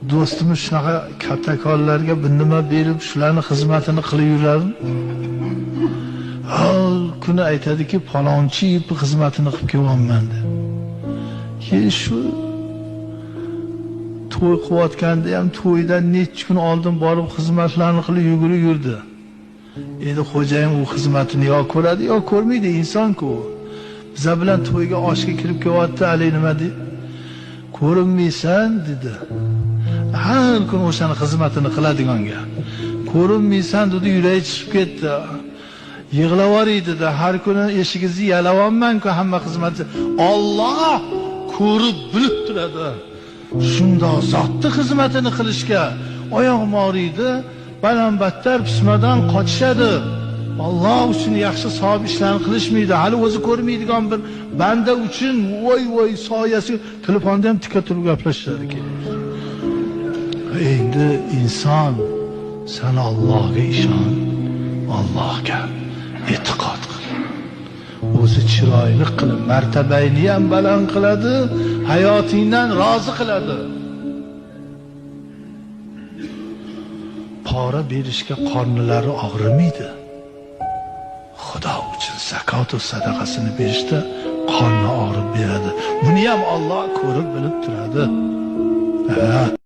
Do'stimiz shunaqa kattakonlarga bir nima berib, shularni xizmatini qilib yuradi. Har kuni aytadiki, palonchi ipi xizmatini qilib kelyapman deb. Keyin shu to'y qilayotganda ham to'ydan necha kun oldin borib xizmatlarni qilib yugurib yurdi. Endi xo'jayin u xizmatini yo ko'radi, yo ko'rmaydi, inson-ku u. Biza bilan to'yga oshga kirib kelyapti, hali nima deydi? Ko'rinmaysan dedi. Har kun o'shani xizmatini qiladiganga. Ko'rinmaysan dedi, yuragi chiqib ketdi. Yig'lavoriydi dedi. Har kuni eshigingizni yalavonman-ku hamma xizmatchi. Alloh ko'rib bilib turadi. Shundoq zotni xizmatini qilishga oyog'im og'riydi, baland-battar pismadan qochishadi. Alloh uchun yaxshi savob ishlarni qilishmaydi. Hali o'zi ko'rmaydigan bir banda uchun voy voy soyasi telefonda ham tika turib gaplashishadi keyin. Endi inson sen Allohga ishon, Allohga e'tiqod qil. O'zi chiroyli qilib martabangni ham baland qiladi, hayotingdan rozi qiladi. Pora berishga qornilari og'rimaydi. Xudo uchun zakot va sadaqasini berishda qorni og'rib beradi. Buni ham Alloh ko'rib bilib turadi. Ha.